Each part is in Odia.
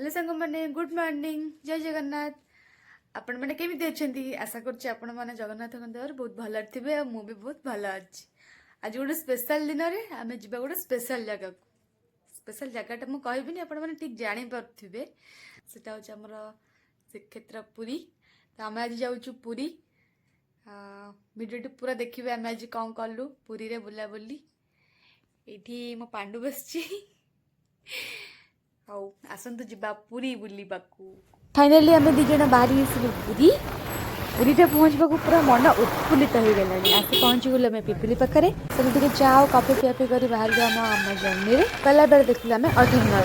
ହ୍ୟାଲୋ ସାଙ୍ଗମାନେ, ଗୁଡ୍ ମର୍ଣ୍ଣିଂ, ଜୟ ଜଗନ୍ନାଥ। ଆପଣମାନେ କେମିତି ଅଛନ୍ତି? ଆଶା କରୁଛି ଆପଣମାନେ ଜଗନ୍ନାଥଙ୍କ ଦୟାରୁ ବହୁତ ଭଲରେ ଥିବେ ଆଉ ମୁଁ ବି ବହୁତ ଭଲ ଅଛି। ଆଜି ଗୋଟେ ସ୍ପେଶାଲ ଦିନରେ ଆମେ ଯିବା ଗୋଟେ ସ୍ପେଶାଲ ଜାଗାକୁ। ସ୍ପେଶାଲ ଜାଗାଟା ମୁଁ କହିବିନି, ଆପଣମାନେ ଠିକ୍ ଜାଣିପାରୁଥିବେ। ସେଟା ହେଉଛି ଆମର ଶ୍ରୀକ୍ଷେତ୍ର ପୁରୀ। ତ ଆମେ ଆଜି ଯାଉଛୁ ପୁରୀ। ଭିଡ଼ିଓଟି ପୁରା ଦେଖିବେ, ଆମେ ଆଜି କ'ଣ କଲୁ ପୁରୀରେ ବୁଲାବୁଲି। ଏଇଠି ମୋ ପାଣ୍ଡୁ ବସିଛି। ହଉ, ଆସନ୍ତୁ ଯିବା ପୁରୀ ବୁଲିବାକୁ। ଫାଇନାଲି ଆମେ ଦୁଇ ଜଣ ବାହାରି ଆସିଲୁ ପୁରୀ। ପୁରୀରେ ପହଞ୍ଚିବାକୁ ପୁରା ମନ ଉତ୍ଫୁଲ୍ଲିତ ହେଇଗଲାଣି। ଆସି ପହଞ୍ଚିଗଲୁ ଆମେ ପିପିଲି ପାଖରେ। ସେଠି ଟିକେ ଚା ଆଉ କଫି ପିଆପି କରି ବାହାରିଲୁ ଆମ ଆମ ଜର୍ଣ୍ଣିରେ। ଗଲାବେଳେ ଦେଖିଲୁ ଆମେ ଅଠରନଳା।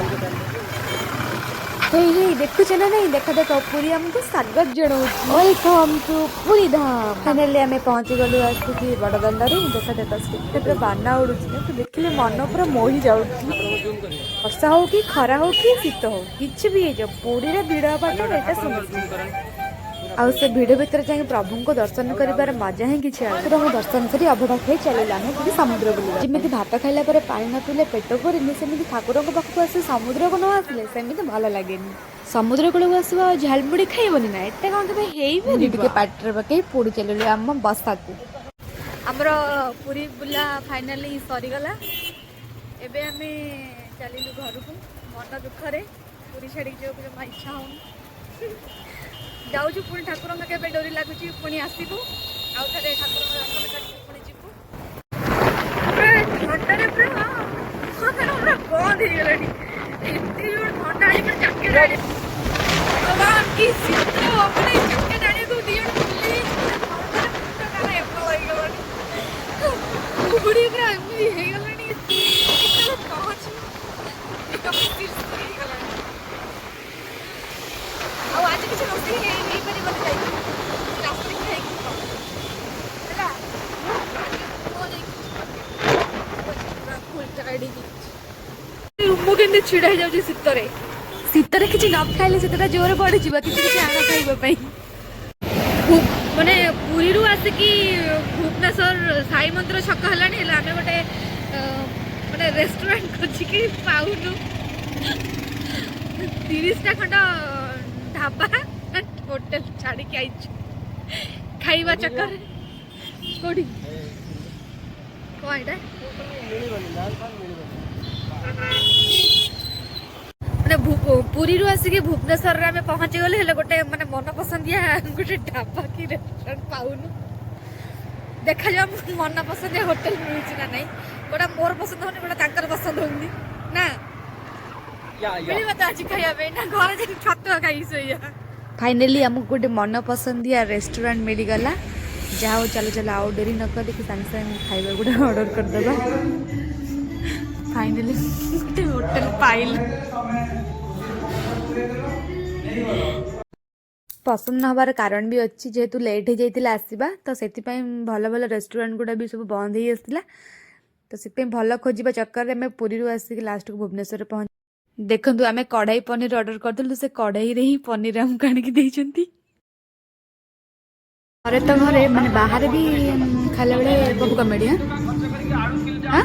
ହେଇ ହେଇ, ଦେଖୁଛ ନା ନାଇଁ? ଦେଖ ଦେଖ, ପୁରୀ ଆମକୁ ସ୍ୱାଗତ ଜଣାଉଛି। Welcome to Puri Dham. Finally ଆମେ ପହଞ୍ଚିଗଲୁ ଆସିକି ବଡ଼ଦାଣ୍ଡରେ। ଦେଖ ଦେଖ, ଶ୍ରୀକ୍ଷେତ୍ର ବାନା ଉଡୁଛି ନା, ତ ଦେଖିଲେ ମନ ପୁରା ମୋହି ଯାଉଛି। ବର୍ଷା ହଉ କି ଖରା ହଉ କି ଶୀତ ହଉ, କିଛି ବି ହେଇଯାଉ, ପୁରୀରେ ଭିଡ଼ ହେବାଟା ଏଇଟା ସୁନିଶ୍ଚିତ। ଆଉ ସେ ଭିଡ଼ ଭିତରେ ଯାଇକି ପ୍ରଭୁଙ୍କ ଦର୍ଶନ କରିବାର ମଜା ହିଁ କିଛି ଅଲଗା। ଠାକୁରଙ୍କ ଦର୍ଶନ କରି ଅବଢ଼ା ଖାଇ ଚାଲିଲା ଆମେ ଟିକେ ସମୁଦ୍ର ବୁଲିବା। ଯେମିତି ଭାତ ଖାଇଲା ପରେ ପାଣି ନ ପିଇଲେ ପେଟ ପୁରେନି, ସେମିତି ଠାକୁରଙ୍କ ପାଖକୁ ଆସି ସମୁଦ୍ରକୁ ନ ଆସିଲେ ସେମିତି ଭଲ ଲାଗେନି। ସମୁଦ୍ର କୂଳକୁ ଆସିବ ଆଉ ଝାଲମୁଢ଼ି ଖାଇବନି ନା, ଏତେ କଣ କେବେ ହେଇପାରିବ? ଟିକେ ପାଟିରେ ପକେଇ ପୁରୀ ଚାଲିଲୁ ଆମ ବସାକୁ। ଆମର ପୁରୀ ବୁଲା ଫାଇନାଲି ସରିଗଲା। ଏବେ ଆମେ ଚାଲିଲୁ ଘରକୁ ମନ ଦୁଃଖରେ। ପୁରୀ ଛାଡ଼ିକି ଯିବାକୁ ଜମା ଇଚ୍ଛା ହଉନି। ଯାଉଛୁ, ପୁଣି ଠାକୁରଙ୍କ କେବେ ଡୋରି ଲାଗୁଛି ପୁଣି ଆସିବୁ, ଆଉ ଥରେ ଠାକୁରଙ୍କ ଦର୍ଶନ କରିକି ପୁଣି ଯିବୁ। ପୁରା ଥଣ୍ଡାରେ ପୁରା ପୁରା ବନ୍ଦ ହେଇଗଲାଣି। ଏତେ ଜୋର ଥଣ୍ଡା ଆଣି ପୁରା ଜ୍ୟାକେଟ ଆଣି, ଭଗବାନ କି ଶୀତ! ମାନେ ଜ୍ୟାକେଟ ଆଣିବାକୁ ଦି ଜଣ ବୁଲି ଥଣ୍ଡାରେ ମୁଣ୍ଡ କାନ ଏପ ହେଇଗଲାଣି। କୁହୁଡ଼ି ପୁରା ଏମିତି ହେଇଗଲାଣି, କେତେବେଳେ ପହଞ୍ଚିବ ହେଇଗଲାଣି। ଆଉ ଆଜି କିଛି ରୋଷେଇ ହେଇପାରିବନି, ଯାଇକି ରାସ୍ତାରେ ଖାଇକି ହେଲା। ଆଜି ପୁଅ ଯାଇକି ପୁରା ଫୁଲ୍ ଟାୟାର୍ଡ ହେଇଯାଇଛି। ମୁଁ କେମିତି ଛିଡ଼ା ହେଇଯାଉଛି ଶୀତରେ। ଶୀତରେ କିଛି ନ ଖାଇଲେ ଶୀତଟା ଜୋରେ ବଢ଼ିଯିବ। କିଛି କିଛି ଆଣ ଖାଇବା ପାଇଁ। ମାନେ ପୁରୀରୁ ଆସିକି ଭୁବନେଶ୍ୱର ସାଇ ମନ୍ଦିର ଛକ ହେଲାଣି, ହେଲେ ଆମେ ଗୋଟେ ମାନେ ରେଷ୍ଟୁରାଣ୍ଟ ଖୋଜିକି ପାଉନୁ। 30ଟା ଖଣ୍ଡ ଢାବା, ହୋଟେଲ ଛାଡ଼ିକି ଆଇଛୁ ଖାଇବା ଚକରରେ। କୋଉଠି କଣ ଏଇଟା? ମିଳିବନି, ନାନ୍ ଫାନ୍ ମିଳିବନି। ମାନେ ପୁରୀରୁ ଆସିକି ଭୁବନେଶ୍ୱରରେ ଆମେ ପହଞ୍ଚିଗଲେ, ହେଲେ ଗୋଟେ ମାନେ ମନ ପସନ୍ଦିଆ ଗୋଟେ ଢାବା କି ରେଷ୍ଟୁରାଣ୍ଟ ପାଉନୁ। ଦେଖାଯାଉ ମନ ପସନ୍ଦିଆ ହୋଟେଲ ମିଳୁଛି ନା ନାହିଁ। ଗୋଟା ମୋର ପସନ୍ଦ ହଉନି, ଗୋଟା ତାଙ୍କର ପସନ୍ଦ ହଉନି ନା। ୟା ୟା। ମିଳିବ ତ ଆଜି ଖାଇବା ପାଇଁ ନା ଘରେ ଯାଇକି ଛତୁଆ ଖାଇକି ଶୋଇବା? ଫାଇନାଲି ଆମକୁ ଗୋଟେ ମନ ପସନ୍ଦିଆ ରେଷ୍ଟୁରାଣ୍ଟ ମିଳିଗଲା। ଯାହା ହଉ, ଚାଲ ଚାଲ, ଆଉ ଡେରି ନ କରିକି ସାଙ୍ଗେ ସାଙ୍ଗେ ଖାଇବା ଗୋଟେ ଅର୍ଡ଼ର କରିଦେବା। ଫାଇନାଲି ଗୋଟେ ହୋଟେଲ ପାଇଲୁ। ପସନ୍ଦ ନ ହେବାର କାରଣ ବି ଅଛି। ଯେହେତୁ ଲେଟ୍ ହେଇଯାଇଥିଲା ଆସିବା, ତ ସେଥିପାଇଁ ଭଲ ଭଲ ରେଷ୍ଟୁରାଣ୍ଟ ଗୁଡ଼ା ବି ସବୁ ବନ୍ଦ ହେଇ ଆସିଥିଲା। ତ ସେଥିପାଇଁ ଭଲ ଖୋଜିବା ଚକ୍କରରେ ଆମେ ପୁରୀରୁ ଆସିକି ଲାଷ୍ଟକୁ ଭୁବନେଶ୍ୱରରେ ପହଞ୍ଚି, ଦେଖନ୍ତୁ, ଆମେ କଢ଼ାଇ ପନିର ଅର୍ଡ଼ର କରିଥିଲୁ, ସେ କଢ଼େଇରେ ହିଁ ପନିର ଆମକୁ ଆଣିକି ଦେଇଛନ୍ତି। ଘରେ ତ ଘରେ, ମାନେ ବାହାରେ ବି ଖାଇଲା ବେଳେ ବାବୁ କମେଡ଼ି। ହଁ।